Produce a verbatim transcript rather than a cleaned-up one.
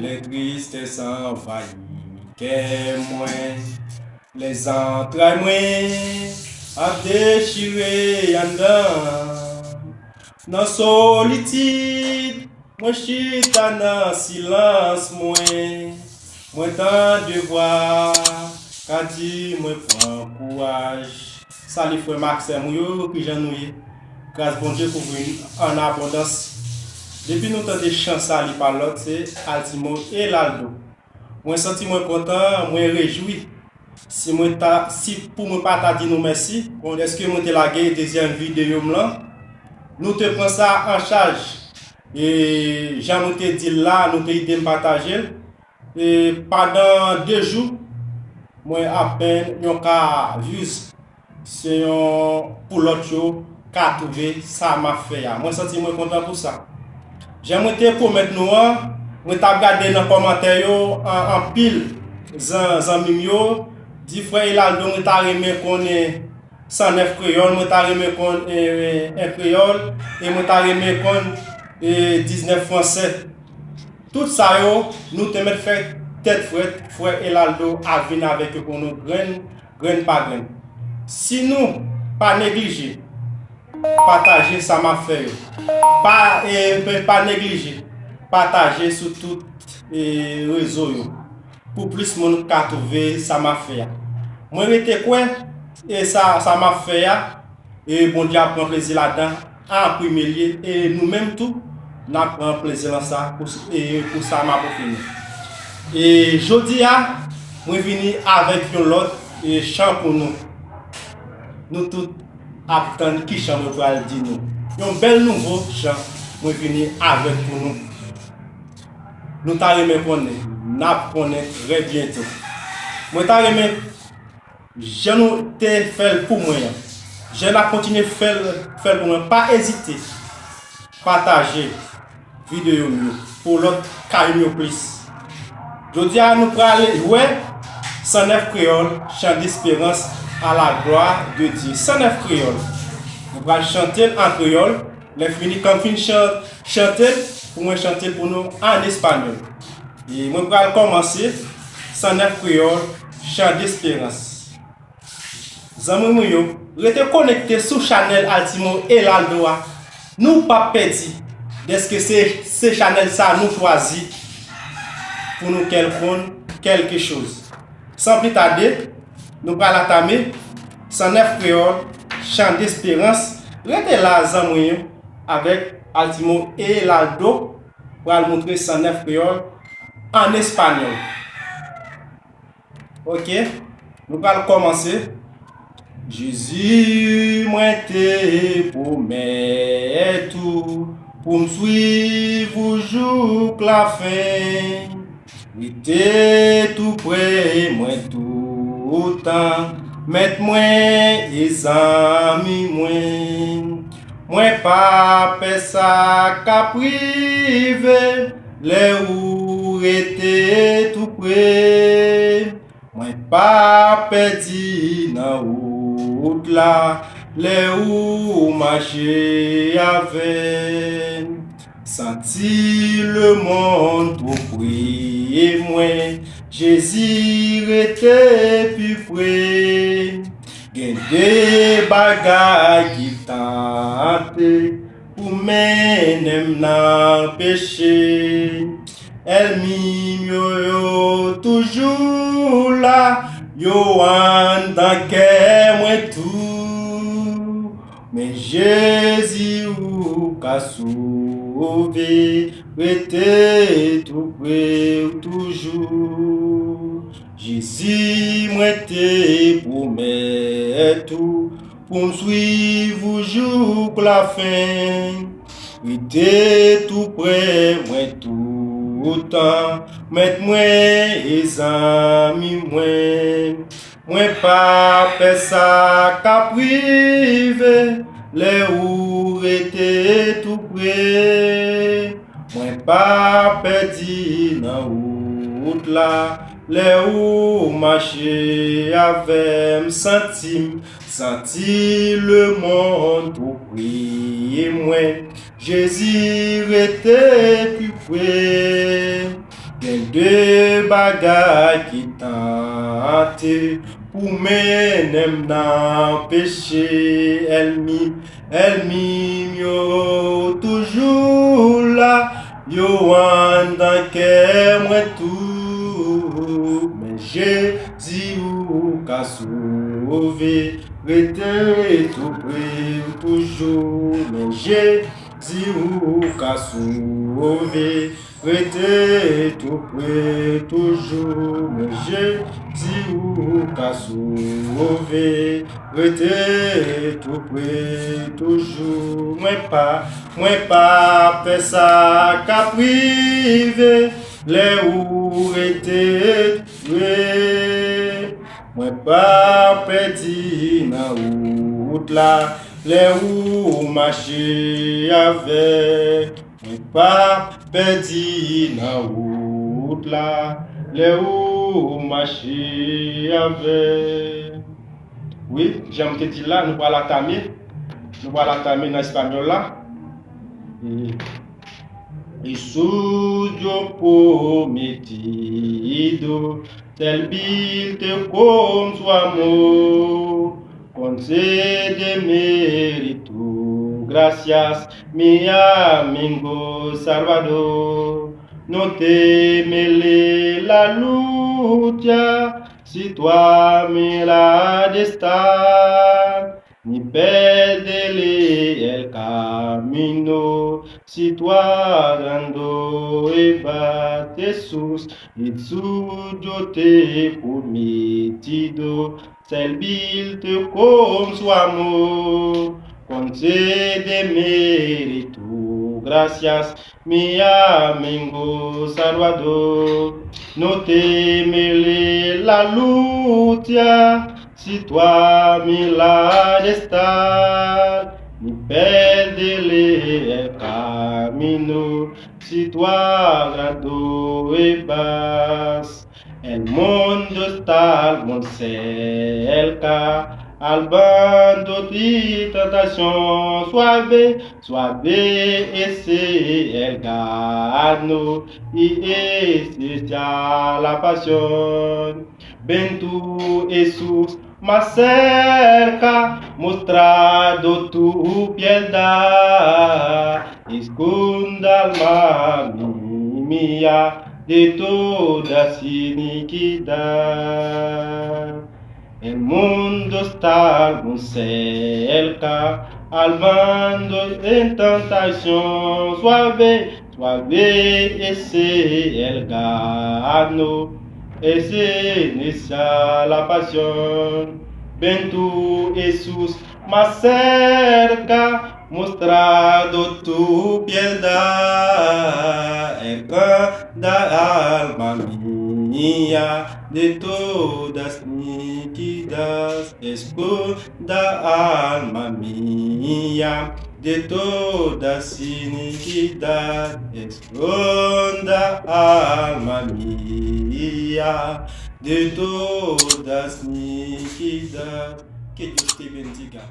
Lè tristès anvayi kè mwen, lè zantray mwen ap dechire anndan. Nan solitid, mwen chita nan silans mwen, mwen tande vwa ka di mwen pran kouraj. Sali frè m ak sè m yo, kijan nou ye? Gras Bondye kouvri n an abondans. Depi nou tande chan sali pa lòt, se Altimo e Laldo. Mwen santi mwen kontan, mwen rejwi. Si mwen ta, si pou mwen pa ta di nou mèsi, bon, dèske mwen te lage dezyèm videyo m lan, nou te pran sa an chaj. E jan mwen te di l la, nou te ede m pataje l. E pandan de jou, mwen apenn yon ka views. Se yon pou lòt yo ka twouve sa m ap fè a. Mwen santi mwen kontan pou sa. Jan mwen te pwomèt nou an, mwen t ap gade nan kòmantè yo, an, anpil zan, zanmi m yo di, frè Elaldo, mwen ta renmen konnen san nèf kreyòl, mwen ta renmen konn, eh, en kreyòl, e mwen ta renmen konn, eh, diznèf fransè. Tout sa yo, nou te mèt fè tèt frèt, frè Elaldo ap vin avèk yo pou nou grenn, grenn pa grenn. Si nou pa neglije pataje sa m ap fè yo, pa, e, pa, pa neglije pataje sou tout, e, rezo yo, pou plis moun ka twouve sa m ap fè a. Mwen rete kwè, e sa, sa m ap fè a, e Bondye ap pran plezi ladan an premye lye, e nou menm tou, n ap pran plezi lan sa pou, e pou sa m ap ofri nou. E jodi a, mwen vini avèk yon lòt, e chan pou nou. Nou tout ap tann ki chan mwen pral di nou. Yon bèl nouvo chan mwen vini avèk pou nou. Nou ta renmen konnen, n ap konnen trè byento. Mwen ta renmen jan nou te fè l pou mwen an, jan n ap kontinye fè l, fè l pou mwen. Pa ezite pataje videyo m yo pou lòt ka jwenn yo plis. Jodi a, nou prale wè san nèf kreyòl, chan desperans a la glwa de Dye. San nèf kreyòl, nou pral chante l an kreyòl. Lè fini, kan m fin chan-, chante l, pou mwen chante l pou nou an espanyòl. E mwen pral kòmanse san nèf kreyòl, chan desperans. Zanmi mwen yo, rete konekte sou chanèl Altimo Elaldo a. Nou p ap pèdi, dèske se, se chanèl sa nou chwazi pou nou kèl konn kèlke choz. San pli tade, nou pral atame san nèf kreyòl, chan desperans. Rete la, zanmi yo, avèk Altimo Elaldo pral montre san nèf kreyòl an espanyòl. Ok, nou pral kòmanse. Jezi, mwen te pwomèt ou pou m swiv ou jouk lafen. Rete tou pre mwen toutan, mèt mwen e zanmi mwen. Mwen pa pè sa k ap rive lè ou rete tou pre. Mwen pa pèdi nan wout la lè ou mache avè m. Santi lemonn twò pre mwen, Jezi rete pi pre. Gen de bagay ki tante pou mennen m nan peche. Ènmi m yo, yo toujou la, yo anndan kè mwen tou. Men Jezi ou ka sove, rete tou pre w toujou. Jezi, mwen te pwomèt ou pou m swiv ou jouk lafen. Rete tou pre mwen toutan, mèt mwen e zanmi mwen. Mwen pa pè sa k ap rive lè ou rete tou pre. Mwen pa pèdi nan wout la lè ou mache avè m. Santi m, santi lemonn twò pre mwen. Jezi rete pi pre. Gen de bagay ki tante pou mennen m nan peche. Ènmi, ènmi m yo toujou la, yo anndan kè mwen tou. Men Jezi ou ka sove, rete tou pre m toujou. Men Jezi ou ka sove, rete tou pre toujou. Men Jezi ou ka sove, rete tou pre toujou. Mwen pa, mwen pa pè sa k ap rive lè ou rete tou pre. Mwen pa pèdi nan wout la lè ou mache avè. Mwen pa pèdi nan wout la lè ou mache avè. Wi, jan m te di l la, nou pral atame. Nou pral atame nan espanyòl la. E, Jesús, yo prometido servirte con su amor. Concédeme tu gracias, mi amigo Salvador. No temeré la lucha, si tú a mi lado estás, ni perderé el camino, si tú a grande vas. Jesús, Jesús, yo te prometido servirte con su amor. Concédeme tu gracias, mi amigo Salvador. No temeré la lucha, si tú a mi lado estás, ni perderé el camino, si tú a grande vas. El mundo está muy cerca, al bando de tentación suave, suave es el gano, y es ya la pasión. Ven tú, Jesús, más cerca, mostrando tu piedad, esconda alma mía de toda iniquidad. El mundo está muy cerca, al bando en tentación suave, suave es el gano, es inicia la pasión. Ven tú, Jesús, más cerca, mostrando tu piedad, esconda alma mía de todas iniquidades, esconda alma mía de todas iniquidades, esconda alma mía de todas iniquidades. Que Dios te bendiga.